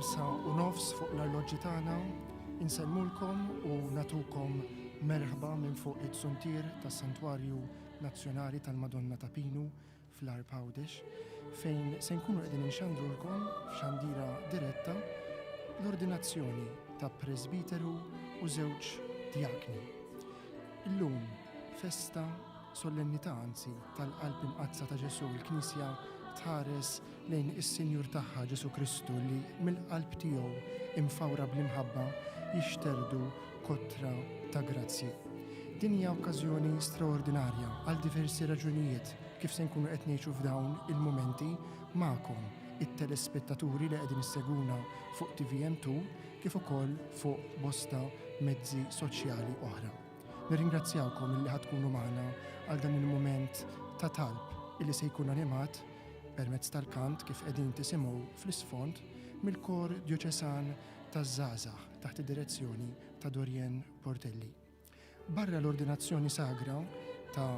Il-ħamsa u nofs fuq l-arloġġi tagħna insellmulkom u natukom merħba minn fuq it-suntier tas-Santwarju Nazzjonali tal-Madonna ta' Pinu fl-Għarb Għawdex, fejn se nkunu qegħdin inxandrulkom f'xandira diretta l-ordinazzjoni ta' presbiteru u żewġ djakni. Illum, festa, solennità anzi, tal-Qalb Imqaddsa ta' Ġesù, il-Knisja tħares lejn is-Sinjur tagħha Ġesù Kristu li mill-qalb tiegħu imfawra bl-imħabba jixterdu kotra ta' grazzji. Din hija okkażjoni straordinarja għal diversi raġunijiet kif se nkunu qed ngħixu f'dawn il-mumenti magħkom, it-telespettaturi li qegħdin issegwuna fuq TVM2 kif ukoll fuq bosta mezzi soċjali oħra. Nirringrazzjawkom illi ħa tkunu magħna għal dan il-mument ta' talb illi se jkun animat permezz tal-kant kif qegħdin tisimgħu fl-isfond mill-Kor Djoċesan taż-Żgħażagħ taħt id-direzzjoni ta' Dorienne Portelli. Barra l-ordinazzjoni sagra ta'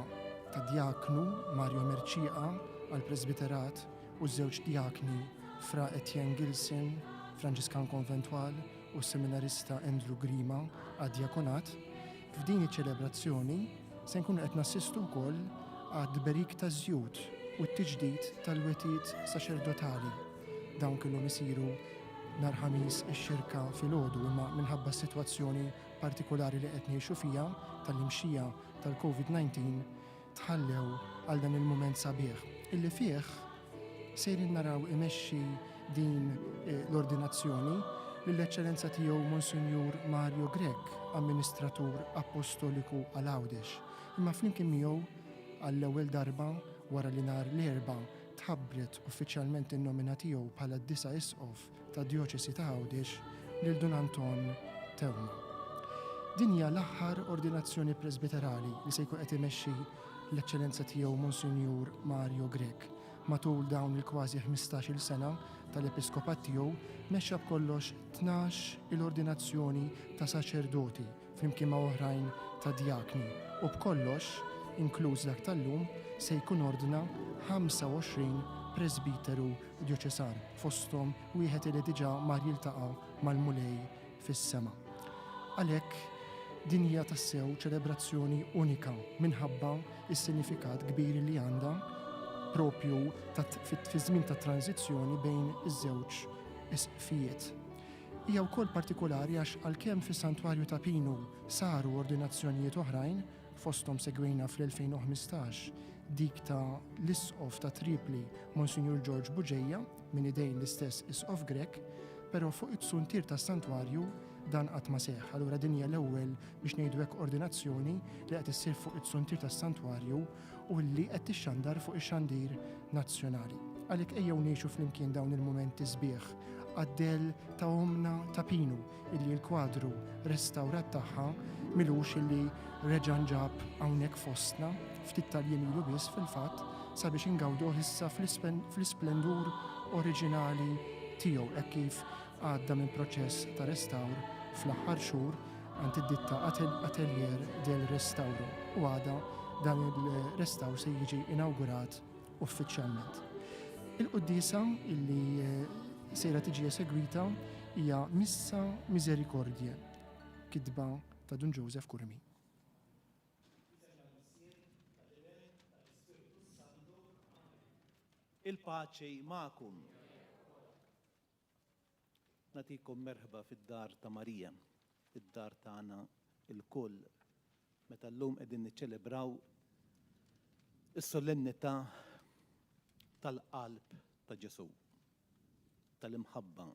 tad-djaknu Mario Mercieca għall-presbiterat u ż-żewġ djakni Fra Etienne Gilson, Franġiskan Konventwal, u s-seminarista Andrew Grima għad-djakonat, f'din iċ-ċelebrazzjoni se nkunu qed nassistu wkoll għat-tberik taż-żjut u t-tiġdid tal-wegħtiet saċerdotali. Dawn kellhom isiru nhar Ħamis ix-Xirka filgħodu imma minħabba s-sitwazzjoni partikulari li qed ngħixu fiha tal-imxija tal-Covid 19 tħallew għal dan il-mument sabiħ illi fih sejrin naraw imexxi din l-ordinazzjoni lill-Eċċellenza Tiegħu Monsinjur Mario Grech, Amministratur Appostoliku għal Għawdex, imma flimkien miegħu għall-ewwel darba wara li nhar l-Erbgħa tħabbret uffiċjalment in-nomina tiegħu bħala d-disa' Isqof tad-Djoċesi ta' Għawdex lil Dun Anton Teuma. Din hija l-aħħar ordinazzjoni presbiterali li se jkun qed imexxi l-Eċċellenza Tiegħu Monsinjur Mario Grech. Matul dawn il-kważi ħmistax-il sena tal-episkopat tiegħu mexxa b'kollox tnax-il ordinazzjoni ta' saċerdoti flimkien ma' oħrajn ta' djakni u b'kollox, inkluż dak tal-lum, se jkun ordna 25 presbiteru djoċesan, fosthom wieħed li diġà mar jiltaqa' mal-Mulej fis-sema. Għalhekk, din hija tassew ċelebrazzjoni unika minħabba s-sinifikat kbir li għandha proprju fiż-żmien ta' tranżizzjoni bejn iż-żewġ isqfijiet. Hija wkoll partikulari għax għalkemm fis-Santwarju ta' Pinu saru ordinazzjonijiet oħrajn, fosthom segwejna fl-2015 dik ta' l-Isqof ta' Tripli Monsinjur Ġorġ Bugeja minn idejn l-istess Isqof Grech, però fuq it-suntier tas-Santwarju dan qatt ma seħħ. Allura din hija l-ewwel biex ngħidu hekk ordinazzjoni li qed issir fuq it-suntier tas-Santwarju u li qed tixxandar fuq ix-xandir nazzjonali. Għalhekk ejjew ngħixu flimkien dawn il-mumenti sbieħ għad-dell ta' ommna ta' Pinu illi l-kwadru restawrat tagħha m'ilux illi reġa' nġab hawnhekk fostna, ftit tal-jiem ilu biss fil-fatt, sabiex ingawduh issa fl-isplendur oriġinali tiegħu hekk kif għadda minn proċess ta' restawr fl-aħħar xhur għand id-ditta Atelier del Restauro u għada dan il-restawr se jiġi inawgurat uffiċjalment. Il-quddiesa illi sejra tiġi esegwita hija Missa Misericordiae, kitba ta' Dun Joseph Curmi. Il-paċi magħkom. Nagħtikom merħba fid-dar ta' Marija, id-dar tagħna lkoll, meta llum qegħdin niċċelebraw is-solennità tal-qalb ta' Ġesù, tal-imħabba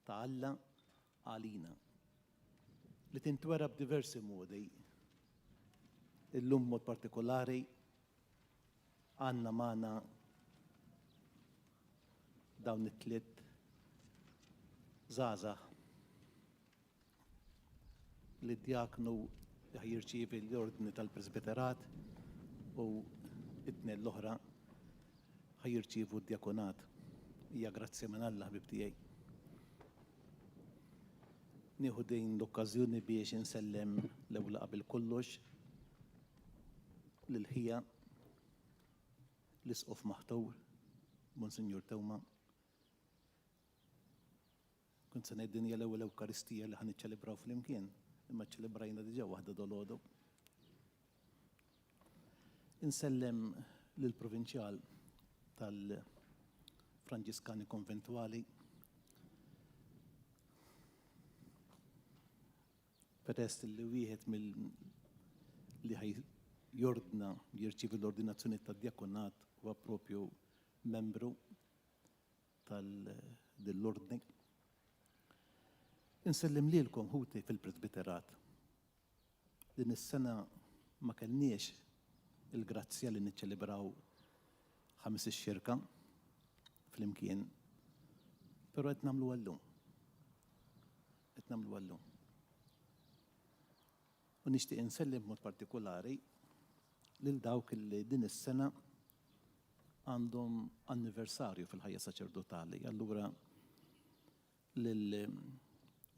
ta' Alla għalina, li tintwera b'diversi modi. Illum mod partikolari għandna magħna dawn it-tliet żgħażagħ li d-djaknu li jirċievi l-ordni tal-presbiterat u it-tnejn l-oħra ħa jirċievu d-djakonat. Hija grazzja minn Alla ħbib tiegħi. Nieħu din l-okkażjoni biex insellem l-ewwel qabel kollox lil ħija l-Isqof Maħtur, Monsinjur Teuma. Kont se ngħid din hija l-ewwel Ewkaristija li ħa niċċelebraw flimkien, imma ċċelebrajna diġà waħda dolgħodu. Insellem lill-Provinċjal tal-Franġiskani Konventwali, peress li wieħed mill li ħaj jordna jirċievi l-ordinazzjoni tad-djakonat huwa propju membru tal-ordni. Insellem lilkom ħuti fil-presbiterat. Din is-sena ma kellniex il-grazzja li niċċelebraw Ħamis ix-Xirka flimkien, però qed nagħmluha llum. Qed nagħmluha llum. U nixtieq insellem b'mod partikolari lil dawk li din is-sena għandhom anniversarju fil-ħajja saċerdotali. Allura lil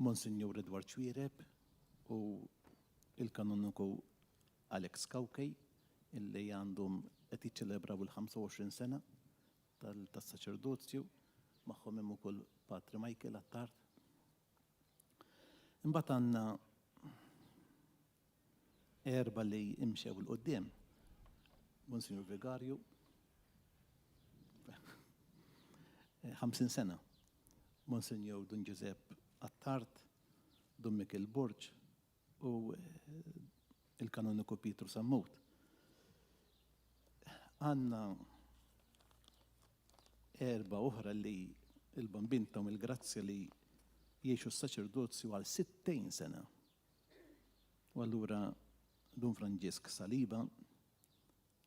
Monsinjur Edward Xuereb u il-Kanoniku Alex Cauchi illi għandhom qed jiċċelebraw il-25 sena tas-saċerdozju, magħhom hemm ukoll Patri Michael Attard. Imbagħad għandna Erbgħa li imxew 'il quddiem. Monsinjur Vigarju, 50 sena. Monsinjur Dun Ġużepp Attard, Dun Mikiel Borg u il-Kanoniku Pietru Sammut. Għandna erbgħa oħra li l-Bambin tahom il-grazzja li jgħixu s-saċerdozju għal 60 sena. U allura Dun Franġisk Saliba,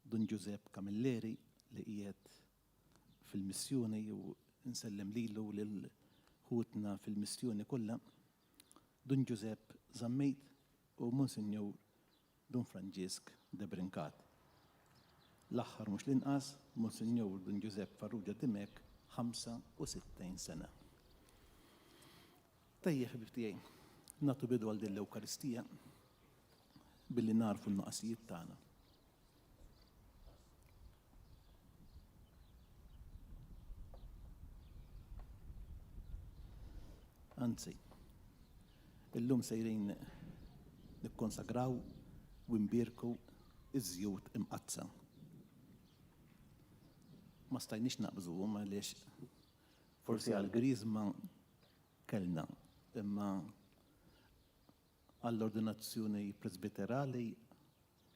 Dun Ġużepp Camilleri li qiegħed fil-missjoni u nsellem lilu u lil ħutna fil-missjoni kollha, Dun Ġużepp Zammit u Monsinjur Dun Franġisk Debrincat. L-aħħar mhux l-inqas, Monsinjur Dun Ġużepp Farrugia Dimech, 65 sena. Tajjeb ħbieb tiegħi, nagħtu bidu għal din l-Ewkaristija billi nagħrfu n-nuqqasijiet tagħna. Anzi, illum sejrin nikkonsagraw u nbierku iż-żjut imqaddsa. Ma stajniex naqbżuhom għaliex forsi għall-griżma kellna, imma għall-ordinazzjoni presbiterali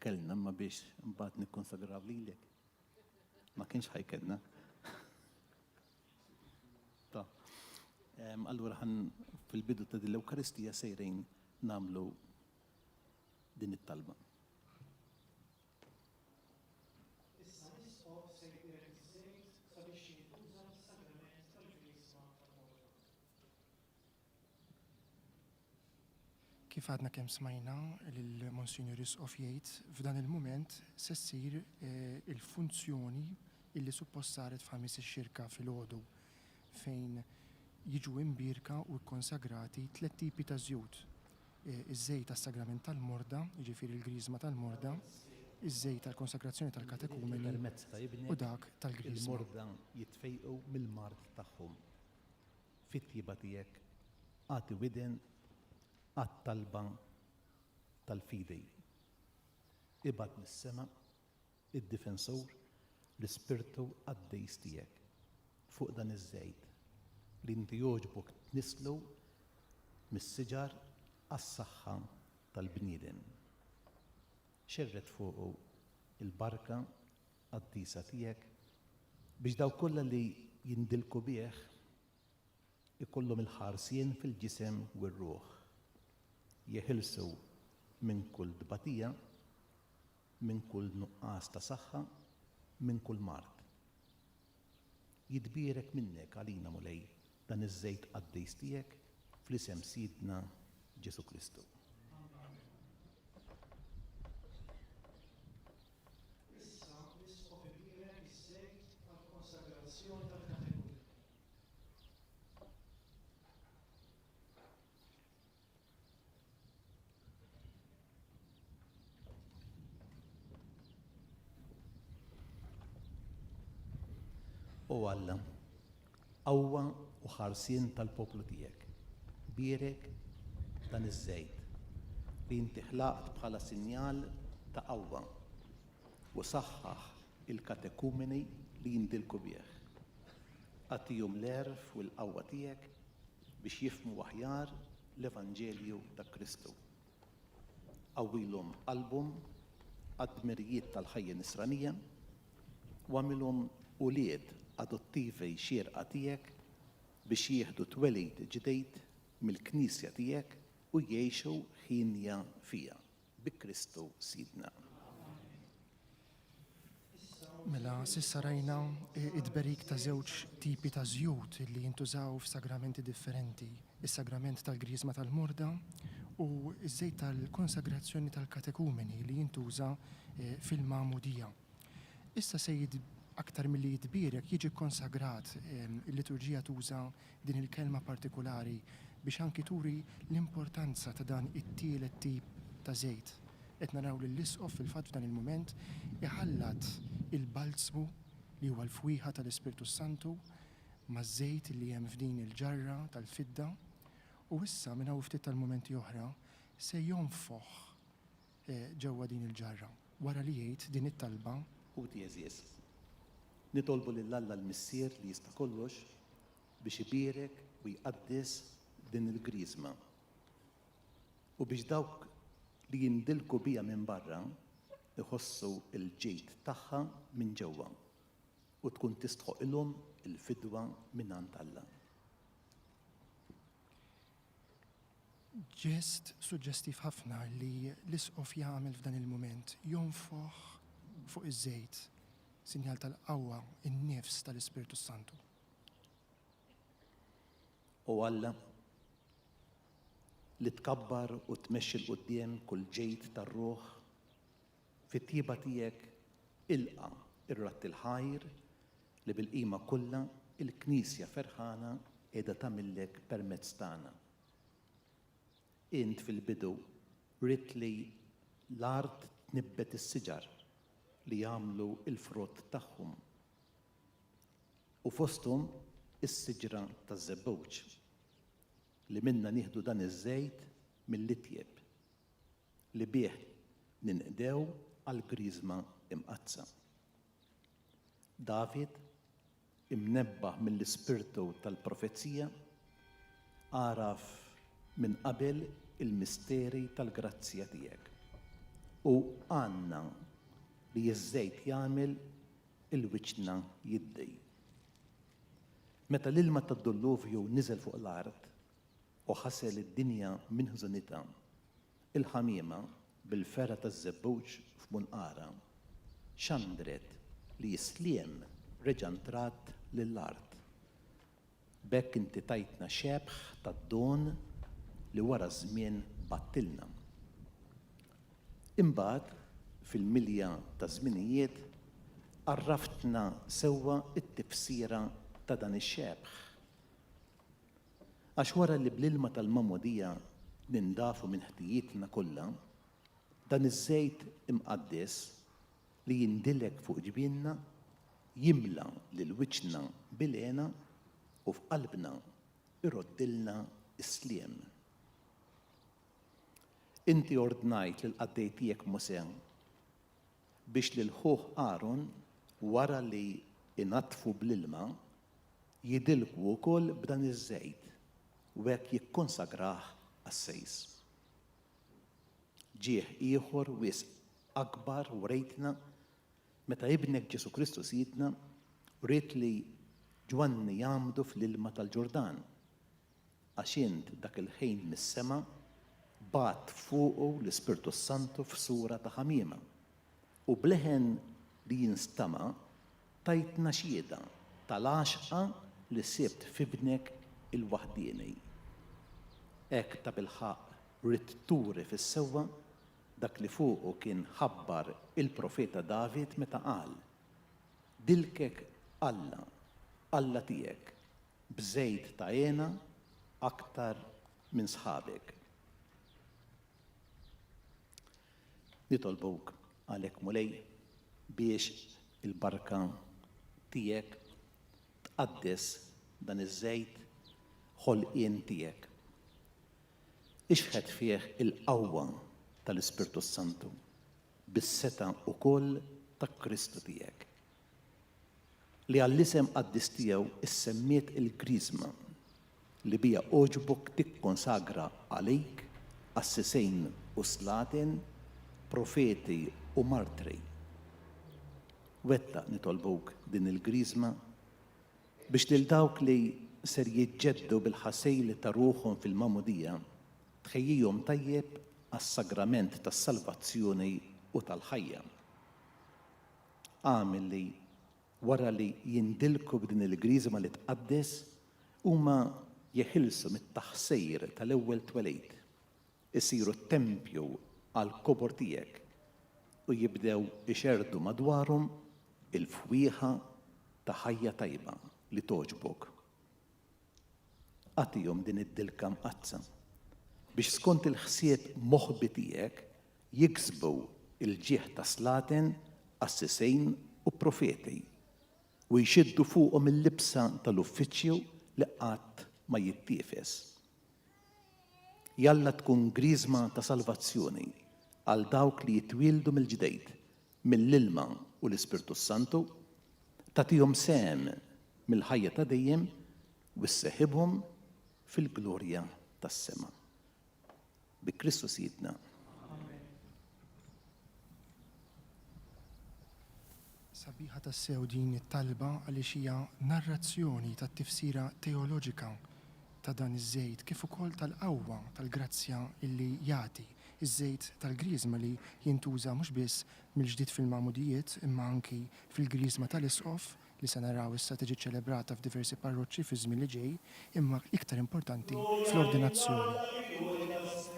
kellna, imma biex imbagħad nikkonsagraw lilek ma kienx ħa jkellna. Ta. Allura ħan fil-bidu ta' din l-Ewkaristija sejrin nagħmlu din it-talba. Issa l-Isqof se jbierek iż-żejt sabiex jintuża fis-sagrament tal-Griżma tal-Morda. Kif għadna kemm smajna lil Monsinjur Isqof jgħid, f'dan il-mument se ssir il-funzjoni illi suppost saret f'Ħamis ix-Xirka filgħodu fejn jiġu imbierka u kkonsagrati tlett tipi ta' żjut, iż-żejt għas-sagrament tal-morda, jiġifieri l-griżma tal-morda, iż-żejt għall-konsagrazzjoni tal-katekumeni Permezz ta' u Ibnek, dak tal-griżma. il-morda jitfejqu mill-mard tagħhom. Fit-tjieba tiegħek, agħti widen għat-talba tal-fidi. Ibgħat mis-sema id-Difensur, l-Ispirtu Qaddis tiegħek, fuq dan iż-żejt li inti jogħġbok tnisslu mis-siġar għas-saħħa tal-bniedem. Xerred fuqu l-barka qaddisa tiegħek biex dawk kollha li jindilku bih ikollhom il-ħarsien fil-ġisem u r-ruħ, jeħilsu minn kull tbatija, minn kull nuqqas ta' saħħa, minn kull mard. Jitbierek minnek għalina, Mulej, dan iż-żejt qaddis tiegħek, fl-isem Sidna Ġesù Kristu. Issa l-Isqof ibierek iż-żejt għall-konsagrazzjoni tal-katekumeni. O Alla, qawwa u ħarsien tal-poplu tiegħek. Bierek dan iż-żejt li inti ħlaqt bħala sinjal ta' qawwa u saħħaħ il-katekumeni li jindilku bih. Agħtihom l-għerf u l-qawwa tiegħek biex jifhmu aħjar l-Evanġelju ta' Kristu. Qawwilhom qalbhom għad-dmirijiet tal-ħajja Nisranija u agħmilhom ulied adottivi xierqa tiegħek biex jieħdu twelid ġdid mill-Knisja tiegħek u jgħixu hienja fiha. Bi Kristu Sidna. Mela, s'issa rajna it-tberik ta' żewġ tipi ta' żjut li jintużaw f'sagramenti differenti, is-sagrament tal-Griżma tal-Morda u ż-żejt tal-konsagrazzjoni tal-katekumeni li jintuża fil-magħmudija. Issa se aktar milli jitbierek jiġi kkonsagrat. Il-liturġija tuża din il-kelma partikulari biex anki turi l-importanza ta' dan it-tielet tip ta' żejt. Qed naraw lill-Isqof fil-fatt f'dan il-mument iħallat il-balzmu li huwa l-fwieħa tal-Ispirtu s-Santu maż-żejt li hemm f'din il-ġarra tal-fidda u issa minn hawn ftit tal-mumenti oħra se jonfoħ ġewwa din il-ġarra. Wara li jgħid din it-talba. Ħuti għeżież, nitolbu lil Alla l-Missier li jista' kollox biex ibierek u jqaddes din il-Griżma u biex dawk li jindilku biha minn barra jħossu l-ġid tagħha minn ġewwa u tkun tistħoqilhom il-fidwa mingħand Alla. Ġest suġġestiv ħafna li l-Isqof jagħmel f'dan il-mument, jonfoħ fuq iż-żejt, sinjal tal-qawwa, in-nifs tal-Ispirtu s-Santu. O Alla, li tkabbar u tmexxi 'l quddiem kull ġid tar-ruħ, fit-tjieba tiegħek ilqa' r-radd il-ħajr li bil-qima kollha l-Knisja ferħana qiegħda tagħmillek permezz tagħna. Int fil-bidu ridt li l-art tnibbet is-siġar li jagħmlu l-frott tagħhom, u fosthom is-siġra taż-żebbuġ, li minnha nieħdu dan iż-żejt mill-itjeb, li bih ninqdew għall-Griżma Imqaddsa. David, imnebbaħ mill-ispirtu tal-profezija, għaraf minn qabel il-misteri tal-grazzja tiegħek u għanna li ż-żejt jagħmel il-wiċċna jiddi. Meta l-ilma tad-dulluvju niżel fuq l-art u ħasel id-dinja minn ħżunitha, Il-ħamiema, bil-fergħa taż-żebbuġ f'munqarha, xandret li s-sliem reġa' ntradd lill-art. B'hekk inti tajtna xebh tad-don li wara ż-żmien bgħattilna. Imbagħad, fil-milja taż-żminijiet, għarraftna sewwa t-tifsira ta' dan ix-xebh. Għax wara li bl-ilma tal-magħmudija nindafu minn ħtijietna kollha, dan iż-żejt imqaddes li jindilek fuq ġbienna jimla lil wiċċna bil-hena u f'qalbna jroddilna s-sliem. Inti ordnajt lill-qaddej tiegħek Mosè biex lil ħuh Aron, wara li inaddfu bl-ilma, jidilku wkoll b'dan iż-żejt u hekk jikkonsagrah għas-sejs. Ġieħ ieħor wisq akbar wrejtna meta Ibnek Ġesù Kristu Sidna ried li Ġwanni jgħammdu fl-ilma tal-Ġurdan, għax int dak il-ħin mis-sema bgħatt fuqu l-Ispirtu s-Santu f'sura ta' ħamiema, u b'leħen li jinstama' tajtna xhieda tal-għaxqa li sibt f'Ibnek il-waħdieni. Hekk tabilħaqq ridt turi fis-sewwa dak li fuqu kien ħabbar il-profeta David meta qal, Dilkek Alla, Alla tiegħek, b'żejt ta' hena aktar minn sħabek. Nitolbuk għalhekk Mulej biex il-barka tiegħek tqaddes dan iż-żejt ħolqien tiegħek. Ixħet fih il-qawwa tal-Ispirtu s-Santu, bis-setgħa wkoll ta' Kristu tiegħek, li għall-isem qaddis tiegħu ssemmiet il-Griżma, li biha għoġbok tikkonsagra għalik qassisejn u slaten, profeti u martri. Wettaq, nitolbuk, din il-Griżma biex lil dawk li ser jiġġeddu bil-ħasil ta' ruħhom fil-Magħmudija tħejjihom tajjeb għas-sagrament tas-salvazzjoni u tal-ħajja. Agħmel li, wara li jindilku b'din il-Griżma li tqaddes, huma jeħilsu mit-taħsir tal-ewwel twelid, isiru tempju għall-kobor tiegħek u jibdew ixerrdu madwarhom il-fwieħa ta' ħajja tajba li togħġbok. Agħtihom din id-dilka mqaddsa, biex skont il-ħsieb moħbi tiegħek jiksbu l-ġieħ ta' slaten, qassisejn u profeti, u jxiddu fuqhom il-libsa tal-uffiċċju li qatt ma jittiefes. Jalla tkun griżma ta' salvazzjoni għal dawk li jitwieldu mill-ġdeid mill-ilma u l-Ispirtu s-Santu, tagħtihom sehem mill-ħajja ta' dejjem u sseħibhom fil-glorja tas-sema. Bi Kristu Sidna. Sabiħa tassew din it-talba għaliex hija narrazzjoni tat-tifsira teoloġika ta' dan iż-żejt kif ukoll tal-qawwa tal-grazzja illi jagħti, iż-żejt tal-griżma li jintuża mhux biss mill-ġdid fil-magħmudijiet imma anki fil-griżma tal-isqof li se naraw issa tiġi ċċelebrata f'diversi parroċċi fiż-żmien li ġej, imma iktar importanti fl-ordinazzjoni.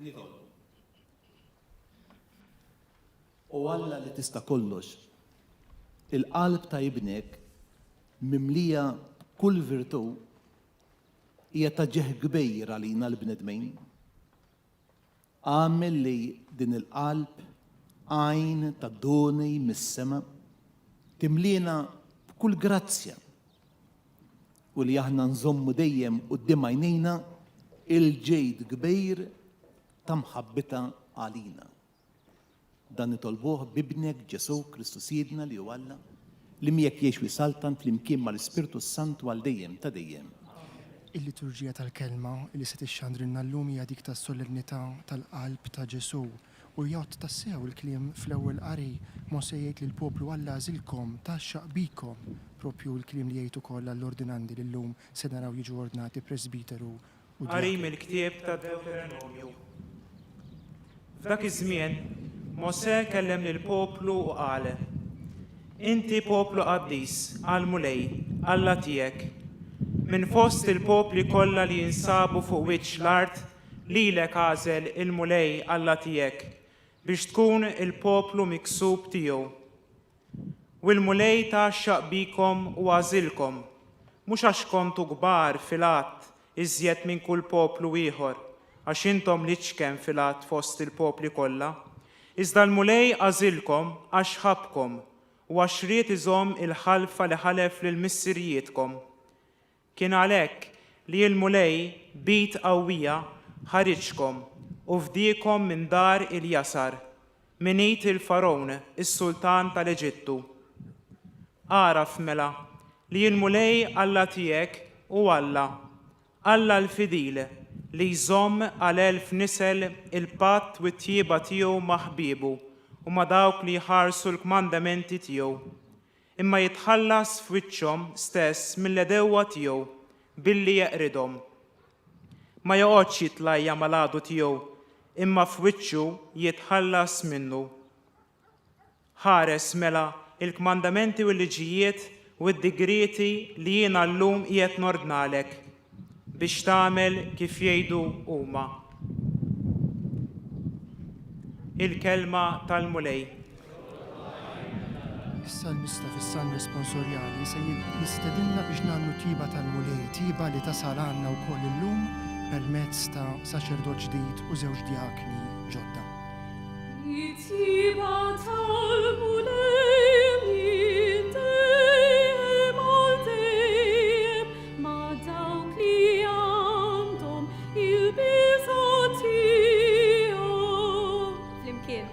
Nitolbu. O Alla li tista' kollox, il-qalb ta' Ibnek mimlija b'kull virtù hija ta' ġieħ kbir għalina l-bnedmin. Agħmel li din il-qalb, għajn ta' doni mis-sema, timliena b'kull grazzja u li aħna nżommu dejjem quddiem għajnejna il-ġid kbir ta' mħabbitha għalina. Dan nitolbuh b'Ibnek Ġesù Kristu Sidna li hu Alla, li miegħek jgħix u jsaltan flimkien mal-Ispirtu s-Santu għal dejjem ta' dejjem. Il-liturġija tal-Kelma li se tixxandrilna llum hija dik tas-Solennità tal-Qalb ta' Ġesù. U jgħodd tassew il-kliem fl-ewwel qari, Mosè jgħid lill-poplu Alla għażilkom, tgħaxxaq bikom, proprju l-kliem li jgħid ukoll għall-ordinandi li llum se naraw jiġu ordnati presbiteru u Qari djaknu. mill-ktieb tad-Dewterenomju. F'dak iż-żmien, Mosè kellem lill-poplu u qal, Inti poplu qaddis għall-Mulej, Alla tiegħek. Minn fost il-popli kollha li jinsabu fuq wiċċ l-art, lilek għażel il-Mulej, Alla tiegħek, biex tkun il-poplu miksub tiegħu. U l-Mulej tgħaxxaq bikom u għażilkom, mhux għax kontu kbar fil-għadd iżjed minn kull poplu ieħor, għax intom l-iċken fil-għadd fost il-popli kollha, iżda l-Mulej għażilkom għax ħabbkom u għax ried iżomm il-ħalfa li ħalef lil missirijietkom. Kien għalhekk li l-Mulej b'id qawwija ħariġkom u fdiekom minn dar il-jasar, minn id il-Fargħun, is-sultan tal-Eġittu. Agħraf mela, li l-Mulej Alla tiegħek hu Alla, Alla l-fidil, li jżomm għal elf nisel il-patt u t-tjieba tiegħu ma' ħbiebu u ma' dawk li jħarsu l-kmandamenti tiegħu. Imma jitħallas f'wiċċhom stess mill-għedewwa tiegħu, billi jeqridhom. Ma joqgħodx jitlajja mal-għadu tiegħu, imma f'wiċċu jitħallas minnu. Ħares, mela, il-kmandamenti u l-liġijiet u d-digrieti li jiena llum qiegħed nordnalek, biex tagħmel kif jgħidu huma. Il-Kelma tal-Mulej. Is-salmista fis-Salm Responsorjali se jistedinna biex ngħannu t-tjieba tal-Mulej, tjieba li tasal għandna wkoll illum permezz ta' saċerdot ġdid u żewġ djakni ġodda. It-tjieba tal-Mulej minn dejjem għal dejjem ma' dawk li għandhom il-biża' tiegħu. Flimkien.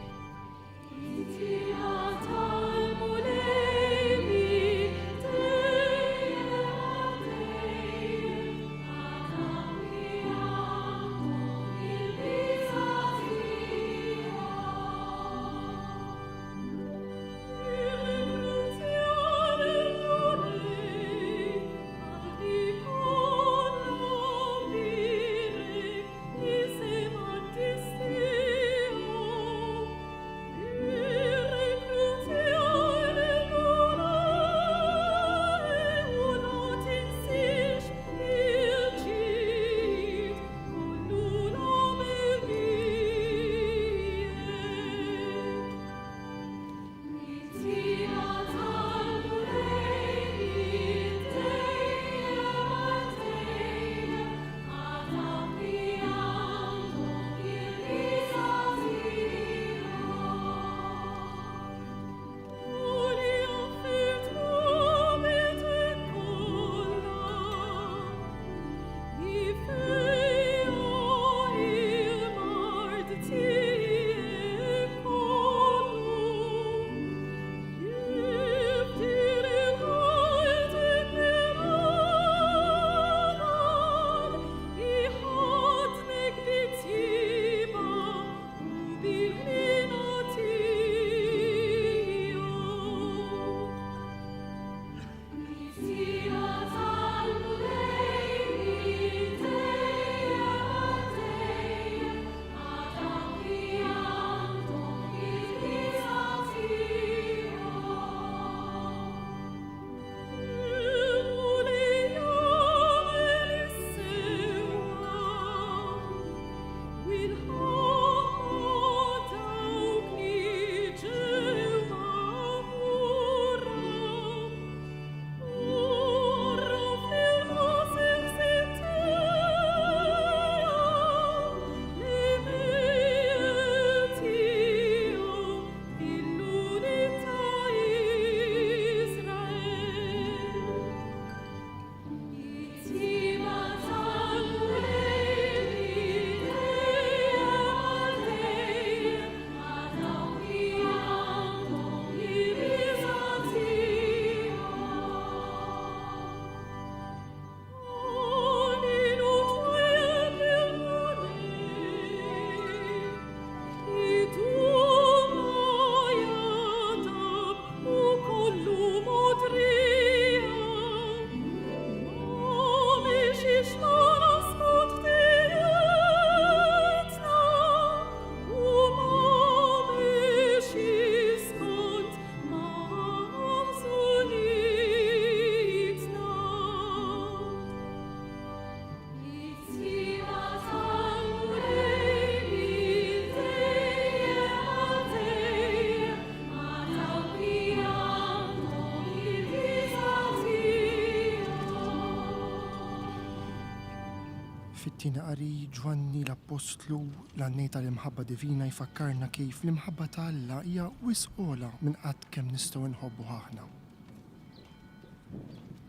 Fit-tieni qari, Ġwanni l-Appostlu, l-għannej tal-imħabba divina jfakkarna kif l-imħabba ta' Alla hija wisq ogħla minn qatt kemm nistgħu nħobbuh aħna.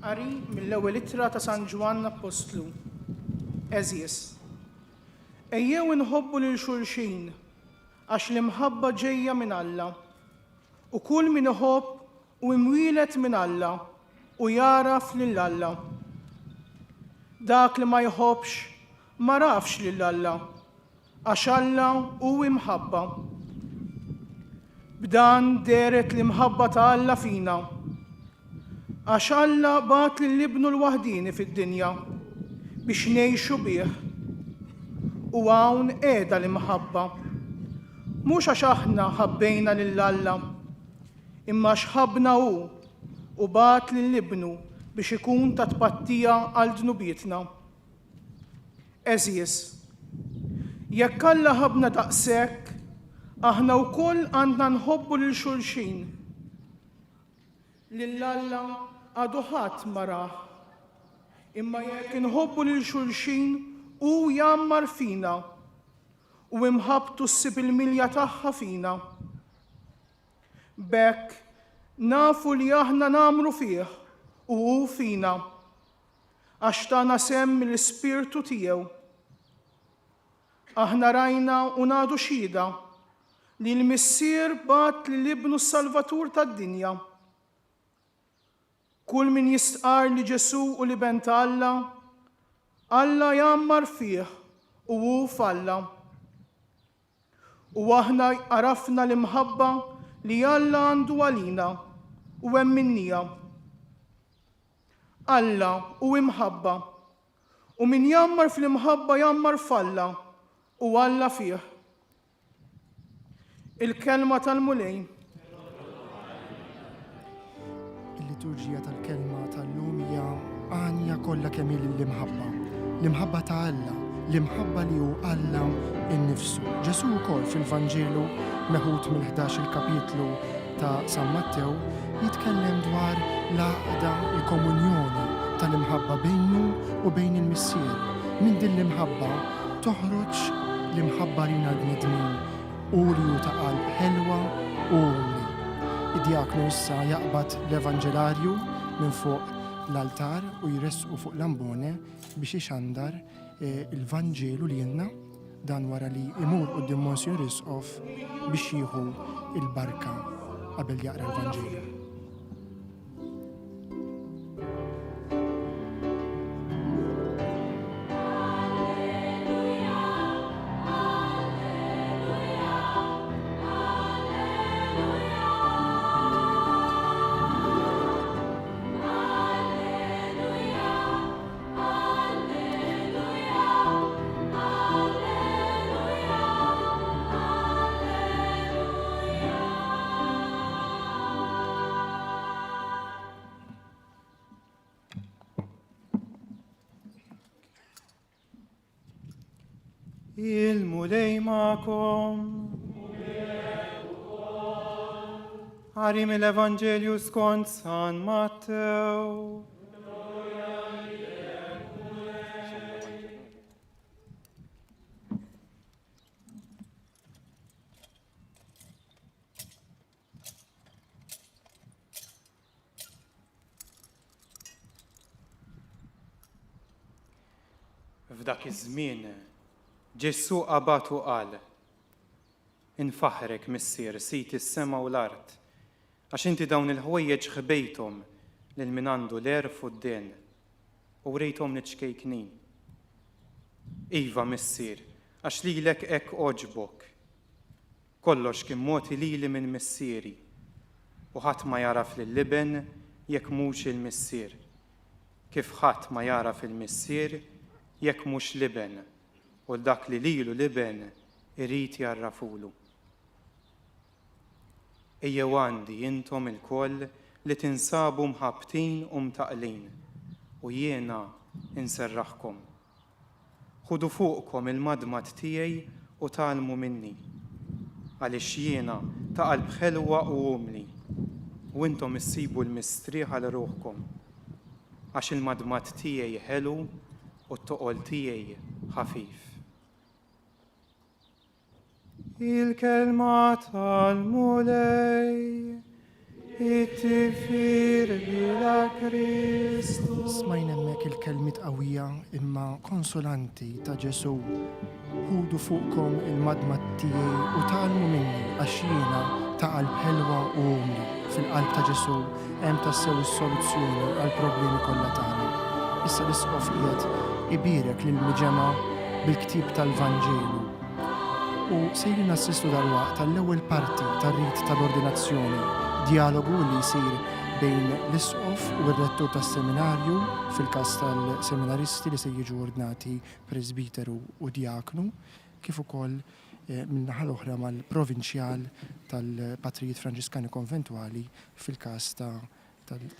Qari mill-Ewwel Ittra ta' San Ġwann Appostlu. Għeżież, ejjew inħobbu lil xulxin għax l-imħabba ġejja minn Alla. U kull min iħobb hu imwieled minn Alla u jagħraf lil Alla. Dak li ma jħobbx m'għarafx lil Alla, għax Alla hu imħabba. B'dan dehret l-imħabba ta' Alla fina, għax Alla bagħat lil Ibnu l-waħdieni fid-dinja biex ngħixu bih. U hawn qiegħda l-imħabba, mhux għax aħna ħabbejna lil Alla, imma għax ħabbna hu u bagħat lil Ibnu biex ikun ta' tpattija għal dnubietna. Għeżież, jekk Alla ħabbna daqshekk, aħna wkoll għandna nħobbu lil xulxin. Lil Alla għadu ħadd ma rah. Imma jekk inħobbu lil xulxin, hu jgħammar fina u imħabbtu ssib il-milja tagħha fina. B'hekk nafu li aħna ngħammru fih u hu fina, għax tana sehem mill-Ispirtu tiegħu. Aħna rajna u nagħdu xhieda li l-Missier bagħat lil Ibnu s-Salvatur tad-dinja. Kull min jistqarr li Ġesù hu l-Iben ta' Alla, Alla jgħammar fih u hu f'Alla. U aħna għarafna l-imħabba li Alla għandu għalina u emminniha. Alla hu imħabba, u min jgħammar fl-imħabba jgħammar f'Alla u Alla fih. Il-Kelma tal-Mulej. Il-liturġija tal-Kelma tal-lum hija għanja kollha kemm hi lill-imħabba. L-imħabba ta' Alla, l-imħabba li hu Alla innifsu. Ġesù wkoll fil-Vanġelu meħud mill-11 il-kapitlu ta' San Mattew jitkellem dwar l-għaqda, il-komunjoni tal-imħabba bejnu u bejn il-Missier. Minn din l-imħabba toħroġ l-imħabba lina l-bnedmin Hu li hu ta' qalb ħelwa u umli. Id-djaknu issa jaqbad l-Evanġelarju minn fuq l-altar u jressqu fuq l-ambone biex ixandar il-Vanġelu lilna, dan wara li jmur quddiem Monsinjur Isqof biex jieħu l-barka qabel jaqra l-Vanġelu. Il-Mulej magħkom. Qari mill-Evanġelju skont San Mattew. F'dak iż-żmien, Ġesù qabad u qal, Infaħħrek, Missier, Sid is-sema u l-art, għax inti dawn il-ħwejjeġ ħbejthom lil min għandu l-għerf u d-dehen, u wrejthom liċ-ċkejknin. Iva, Missier, għax lilek hekk għoġbok. Kollox kien mogħti lili minn Missieri, u ħadd ma jagħraf lill-Iben jekk mhux il-Missier, kif ħadd ma jagħraf il-Missier jekk mhux l-Iben, u 'l dak li lilu l-Iben irid jgħarrafhulu. Ejjew għandi intom ilkoll li tinsabu mħabbtin u mtaqqlin, u jiena nserraħkom. Ħudu fuqkom il-madmad tiegħi u tgħallmu minni, għaliex jiena ta' qalb ħelwa u umli, u intom issibu l-mistrieħ għal ruħkom. Għax il-madmad tiegħi ħelu u t-toqol tiegħi. Ħafif. Il-kelma tal-Mulej, it-tifħir lilek Kristu. Smajna hemmhekk il-kelmiet qawwija imma konsolanti ta' Ġesù, Ħudu fuqkom il-madmad tiegħi u tgħallmu minni għax jiena ta' qalb ħelwa u umli. Fil-qalb ta' Ġesù hemm tassew is-soluzzjoni għall-problemi kollha tagħna. Issa l-Isqof qiegħed ibierek lill-miġemgħa bil-ktieb tal-Vanġelu. U sejrin nassistu dalwaqt għall-ewwel parti tar-rit tal-ordinazzjoni, djalogu li jsir bejn l-Isqof u r-Rettur tas-Seminarju, fil-każ tal-seminaristi li se jiġu ordnati presbiteru u djaknu, kif ukoll min-naħa l-oħra mal-Provinċjal tal-Patrijiet Franġiskani Konventwali fil-każ ta'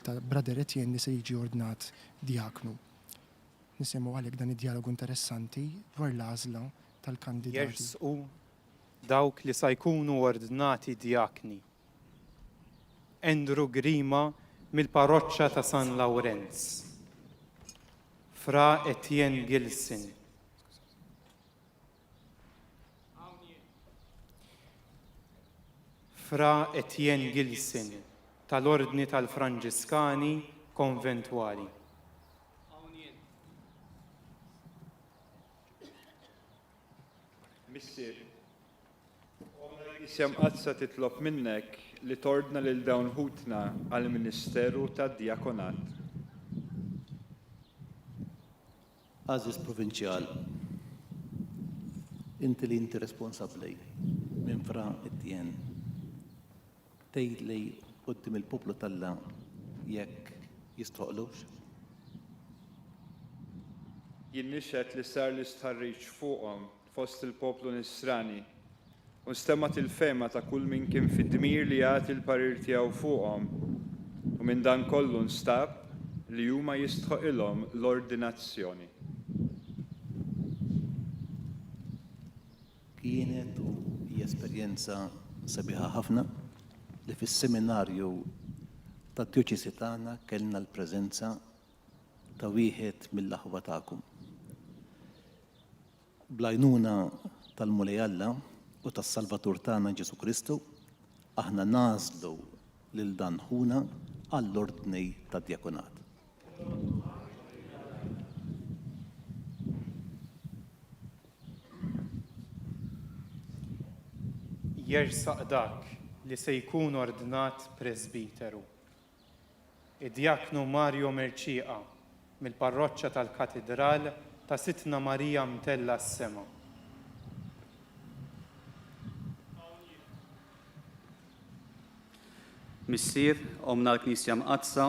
ta' Brother Etienne li se jiġi ordnat djaknu. Nisimgħu għalhekk dan id-djalogu interessanti dwar l-għażla tal-kandidati. Jersqu dawk li sa jkunu ordnati djakni. Andrew Grima mill-Parroċċa ta' San Lawrenz. Fra Etienne Gilson. Fra Etienne Gilson tal-Ordni tal-Franġiskani Konventwali. Missier, Ommna l-Knisja Mqaddsa titlob minnek li tordna lil dawn ħutna għall-ministeru tad-djakonat. Għażiż Provinċjal, inti li inti responsabbli minn Fra Etienne, tgħidli quddiem il-poplu t'Alla jekk jistħoqqlux? Jien nixhed li sar l-istħarriġ fuqhom fost il-poplu Nisrani, u nstemgħet il-fehma ta' kull min kien fid-dmir li jagħti l-parir tiegħu fuqhom, u minn dan kollu nstab li huma jistħoqilhom l-ordinazzjoni. Kienet u hija esperjenza sabiħa ħafna li fis-seminarju tad-djoċesi tagħna kellna l-preżenza ta' wieħed mill-aħwa tagħkom. Bl-għajnuna tal-Mulej Alla u tas-Salvatur tagħna Ġesù Kristu, aħna nagħżlu lil dan ħuna għall-ordni tad-djakonat. Jersaq dak li se jkun ordnat presbiteru. Id-Djaknu Mario Mercieca mill-Parroċċa tal-Katidral ta' Sidtna Marija Mtellgħa s-Sema. Missier, Ommna l-Knisja Mqaddsa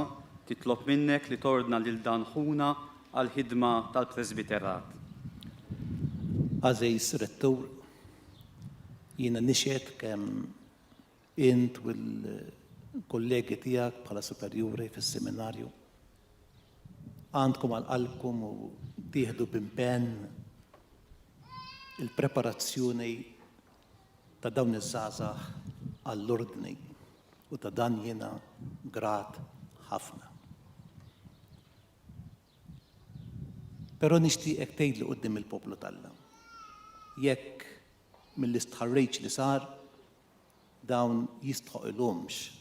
titlob minnek li tordna lil dan ħuna għall-ħidma tal-presbiterat. Għażiż Rettur, jiena nixhed kemm Int u l-kollegi tiegħek bħala superjuri fis-seminarju għandkom għal qalbkom u tieħdu b'impenn il-preparazzjoni ta' dawn iż-żgħażagħ għall-ordni u ta' dan jiena grat ħafna. Però nixtieqek tgħidli quddiem il-poplu t'Alla jekk mill-istħarriġ li sar dawn jistħoqilhomx.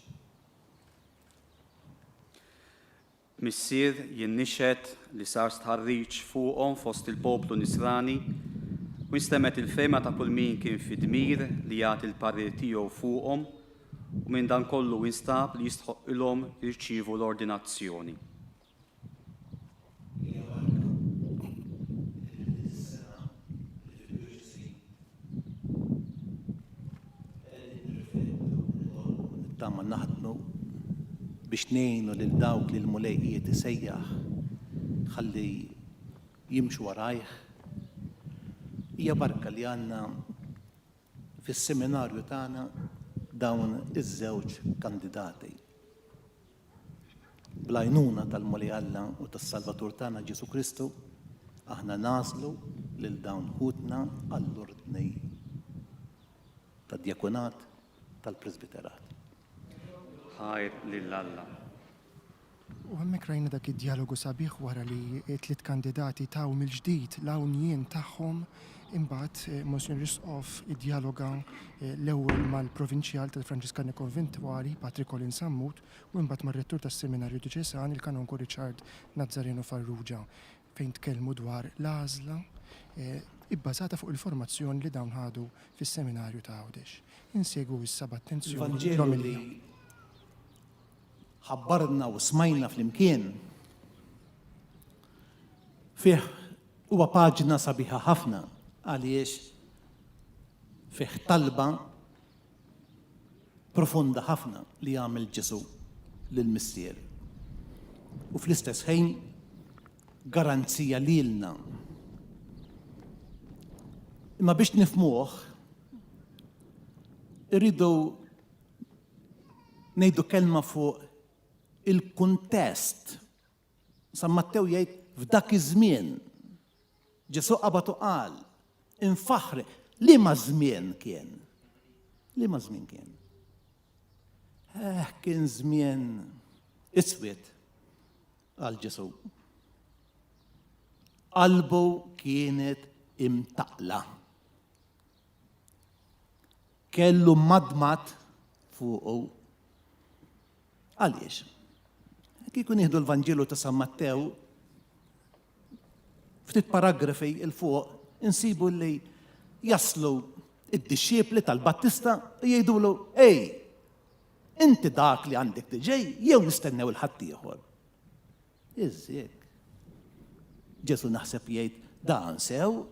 Missier, jien nixhed li sar stħarriġ fuqhom fost il-poplu Nisrani, u instemgħet il-fehma ta' kull min kien fi dmir li jagħti l-parir tiegħu fuqhom, u minn dan kollu instab li jistħoqqilhom jirċievu l-ordinazzjoni. Hija barka li f'din is-sena li fid-djoċesi qegħdin nirriflettu, nitolbu, nittama naħdmu biex ngħinu lil dawk li l-Mulej qiegħed isejjaħ ħalli jimxu warajh. Hija barka li għandna fis-seminarju tagħna dawn iż-żewġ kandidati. Bl-għajnuna tal-Mulej Alla u tas-Salvatur tagħna Ġesù Kristu, aħna nagħżlu lil dawn ħutna għall-ordni U hemmhekk rajna dak id-djalogu sabiħ wara li t-tliet kandidati taw mill-ġdid l-hawnjien tagħhom, imbagħad Monsinjur Isqof iddjaloga l-ewwel mal-Provinċjal tal-Franġiskani Konventwali, Patri Colin Sammut, u imbagħad mar-Rettur tas-Seminarju Djoċesan, il-Kanonku Richard Nazzareno Farrugia, fejn tkellmu dwar l-għażla ibbażata fuq il-formazzjoni li dawn ħadu fis-Seminarju ta' Għawdex. Insegwu issa b'attenzjoni Il-Vanġelu l-omelija. li ħabbarna u smajna flimkien fih huwa paġna sabiħa ħafna għaliex fih talba profonda ħafna li għamel Ġesù lill-Missier. U fl-istess ħin garanzija lilna. Imma biex nifhmuh irridu ngħidu kelma fuq il-kuntest. San Mattew jgħid f'dak iż-żmien Ġesù qabad u qal, Infaħħrek. Liema żmien kien? Liema żmien kien? Eh, kien żmien iswed għal Ġesù. Qalbu kienet imtaqla. Kellu madmad fuqu. Għaliex? Kieku nieħdu l-Vanġelu ta' San Mattew, Ftit paragrafi 'l fuq insibu li jaslu d-dixxipli tal-Battista u jgħidulu, Ej, inti dak li għandek tiġi jew nistennew 'il ħaddieħor? Iżżiek. Ġesù naħseb jgħid dan sew.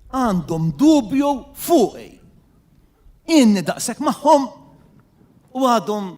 Għandhom dubju fuqi. Inni daqshekk magħhom u għadhom.